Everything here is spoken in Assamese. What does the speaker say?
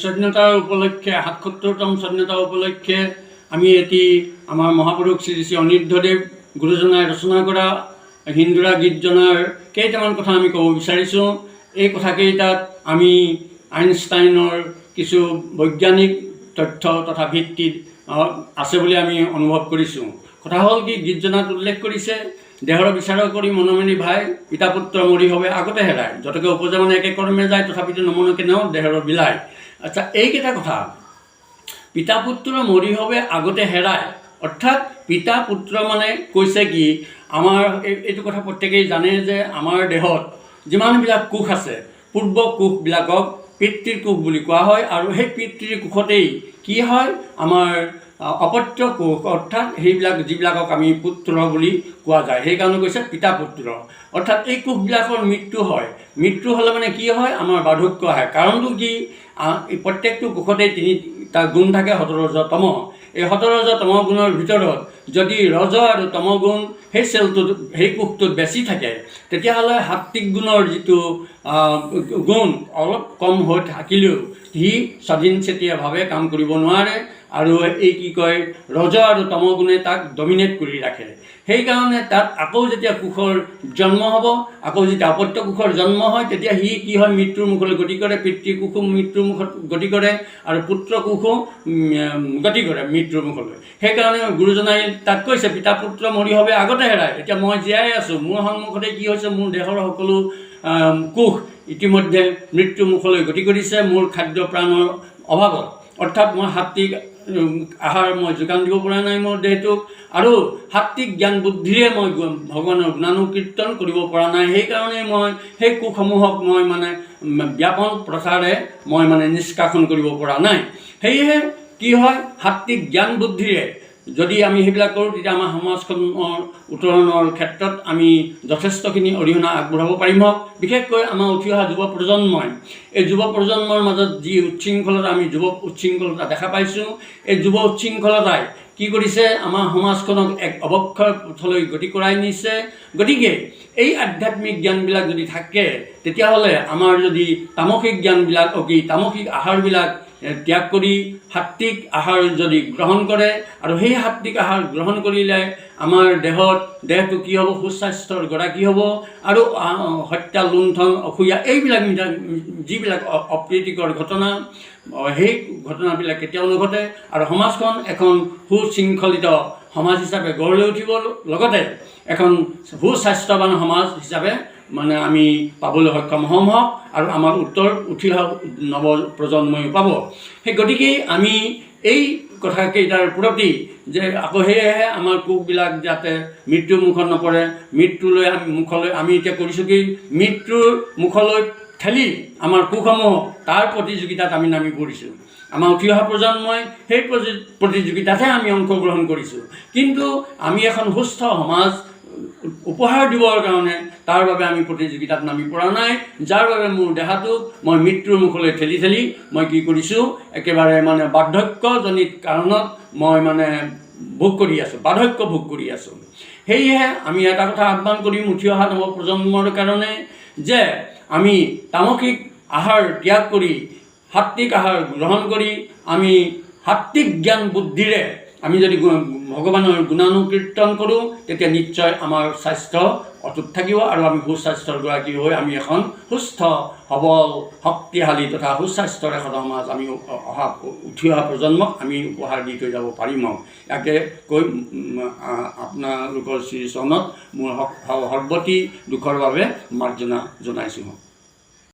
স্বাধীনতাৰ উপলক্ষে, 77তম স্বাধীনতা উপলক্ষে আমি এটি আমাৰ মহাপুৰুষ শ্ৰী শ্ৰী অনিৰুদ্ধদেৱ গুৰুজনাই ৰচনা কৰা হিন্দুৰা গীতজনাৰ কেইটামান কথা আমি ক'ব বিচাৰিছোঁ। এই কথাকেইটাত আমি আইনষ্টাইনৰ কিছু বৈজ্ঞানিক তথ্য তথা ভিত্তিত আছে বুলি আমি অনুভৱ কৰিছোঁ। কথা হ'ল কি, গীতজনাত উল্লেখ কৰিছে, "দেহৰ বিচাৰ কৰি মনমণি ভাই, পিতা পুত্ৰ মৰি হবে আগতে হেৰাই। যতকে উপজে মানে একে কৰ্মে যায়, তথাপিতো নমন কেনেও দেহৰ বিলাই।" আচ্ছা, এইকেইটা কথা, পিতা পুত্ৰ মৰি হবে আগতে হেৰাই, অৰ্থাৎ পিতা পুত্ৰ মানে কৈছে কি, আমাৰ এইটো কথা প্ৰত্যেকেই জানে যে আমাৰ দেহত যিমানবিলাক কোষ আছে, পূৰ্ব কোষবিলাকক পিতৃৰ কোষ বুলি কোৱা হয়। আৰু সেই পিতৃৰ কোষতেই কি হয়, আমাৰ অপত্য কোষ, অৰ্থাৎ সেইবিলাক যিবিলাকক আমি পুত্ৰ বুলি কোৱা যায়। সেইকাৰণে কৈছে পিতা পুত্ৰ। অৰ্থাৎ এই কোষবিলাকৰ মৃত্যু হয়। মৃত্যু হ'লে মানে কি হয়, আমাৰ বাৰ্ধক্য আহে। কাৰণটো কি? এই প্ৰত্যেকটো কোষতেই তিনিটা গুণ থাকে, সত ৰজ তম। এই সত ৰজ তম গুণৰ ভিতৰত যদি ৰজ আৰু তম গুণ সেই চেলটোত, সেই কোষটোত বেছি থাকে, তেতিয়াহ'লে সাত্বিক গুণৰ যিটো গুণ অলপ কম হৈ থাকিলেও সি স্বাধীনচেতীয়াভাৱে কাম কৰিব নোৱাৰে আৰু এই কি কয়, ৰজ আৰু তম গুণে তাক ডমিনেট কৰি ৰাখে। সেইকাৰণে তাত আকৌ যেতিয়া কোষৰ জন্ম হ'ব, আকৌ যেতিয়া অপত্য কোষৰ জন্ম হয়, তেতিয়া সি কি হয়, মৃত্যুৰ মুখলৈ গতি কৰে। পিতৃ কোষো মৃত্যুৰ মুখত গতি কৰে আৰু পুত্ৰ কোষো গতি কৰে মৃত্যুৰ মুখলৈ। সেইকাৰণে গুৰুজনাই তাত কৈছে, "পিতা পুত্ৰ মৰি হবে আগতে হেৰাই।" এতিয়া মই জীয়াই আছোঁ, মোৰ সন্মুখতে কি হৈছে, মোৰ দেহৰ সকলো কোষ ইতিমধ্যে মৃত্যুৰ মুখলৈ গতি কৰিছে মোৰ খাদ্য প্ৰাণৰ অভাৱত। অৰ্থাৎ মই সাত্বিক আহাৰ মই যোগান দিব পৰা নাই মোৰ দেহটোক আৰু সাত্বিক জ্ঞান বুদ্ধিৰে মই ভগৱানৰ গুণানুকীৰ্তন কৰিব পৰা নাই। সেইকাৰণে মই সেই কোষসমূহক মই মানে ব্যাপন প্ৰথাৰে মই মানে নিষ্কাশন কৰিব পৰা নাই। সেয়েহে কি হয়, সাত্বিক জ্ঞান বুদ্ধিৰে যদি আমি সেইবিলাক কৰোঁ, তেতিয়া আমাৰ সমাজখনৰ উত্তৰণৰ ক্ষেত্ৰত আমি যথেষ্টখিনি অৰিহণা আগবঢ়াব পাৰিম হওক। বিশেষকৈ আমাৰ উঠি অহা যুৱ প্ৰজন্মই, এই যুৱ প্ৰজন্মৰ মাজত যি উচ্ছৃংখলতা, আমি যুৱ উচ্ছৃংখলতা দেখা পাইছোঁ, এই যুৱ উচ্ছৃংখলতাই কি কৰিছে, আমাৰ সমাজখনক এক অৱক্ষয় পথলৈ গতি কৰাই নিছে। গতিকে এই আধ্যাত্মিক জ্ঞানবিলাক যদি থাকে, তেতিয়াহ'লে আমাৰ যদি তামসিক জ্ঞানবিলাক, অ কি, তামসিক আহাৰবিলাক ত্যাগ কৰি সাত্বিক আহাৰ যদি গ্ৰহণ কৰে আৰু সেই সাত্বিক আহাৰ গ্ৰহণ কৰিলে আমাৰ দেহটো কি হ'ব, সুস্বাস্থ্যৰ গৰাকী হ'ব আৰু হত্যা, লুণ্ঠন, অসূয়া, এইবিলাক যিবিলাক অপ্ৰীতিকৰ ঘটনা, সেই ঘটনাবিলাক কেতিয়াও নঘটে আৰু সমাজখন এখন সুশৃংখলিত সমাজ হিচাপে গঢ় লৈ উঠিব। লগতে এখন সুস্বাস্থ্যৱান সমাজ হিচাপে মানে আমি পাবলৈ সক্ষম হ'ম হওক আৰু আমাৰ উঠি অহা নৱ প্ৰজন্ময়ো পাব। সেই গতিকেই আমি এই কথাকেইটাৰ প্ৰতি যে আকৌ সেয়েহে আমাৰ কোষবিলাক যাতে মৃত্যুৰ মুখত নপৰে, মৃত্যুলৈ আমি মুখলৈ আমি এতিয়া কৰিছোঁ কি, মৃত্যুৰ মুখলৈ ঠেলি আমাৰ কোষসমূহ তাৰ প্ৰতিযোগিতাত আমি নামি পৰিছোঁ। আমাৰ উঠি অহা প্ৰজন্মই সেই প্ৰতিযোগিতাতহে আমি অংশগ্ৰহণ কৰিছোঁ। কিন্তু আমি এখন সুস্থ সমাজ উপহাৰ দিবৰ কাৰণে তাৰ বাবে আমি প্ৰতিযোগিতাত নামি পৰা নাই, যাৰ বাবে মোৰ দেহাটোক মই মৃত্যুৰ মুখলৈ ঠেলি ঠেলি মই কি কৰিছোঁ, একেবাৰে মানে বাৰ্ধক্যজনিত কাৰণত মই মানে ভোগ কৰি আছোঁ, বাৰ্ধক্য ভোগ কৰি আছোঁ। সেয়েহে আমি এটা কথা আহ্বান কৰিম উঠি অহা নৱপ্ৰজন্মৰ কাৰণে যে আমি তামসিক আহাৰ ত্যাগ কৰি সাত্বিক আহাৰ গ্ৰহণ কৰি আমি সাত্বিক জ্ঞান বুদ্ধিৰে আমি যদি ভগৱানৰ গুণানুকীৰ্তন কৰোঁ, তেতিয়া নিশ্চয় আমাৰ স্বাস্থ্য অটুট থাকিব আৰু আমি সুস্বাস্থ্যৰ গৰাকী হৈ আমি এখন সুস্থ, সবল, শক্তিশালী তথা সুস্বাস্থ্যৰ এখন সমাজ আমি অহা উঠি অহা প্ৰজন্মক আমি উপহাৰ দি থৈ যাব পাৰিম। ইয়াকে কৈ আপোনালোকৰ শ্ৰীচৰণত মোৰ সৰ্বতি দুখৰ বাবে মাৰ্জনা জনাইছোঁ।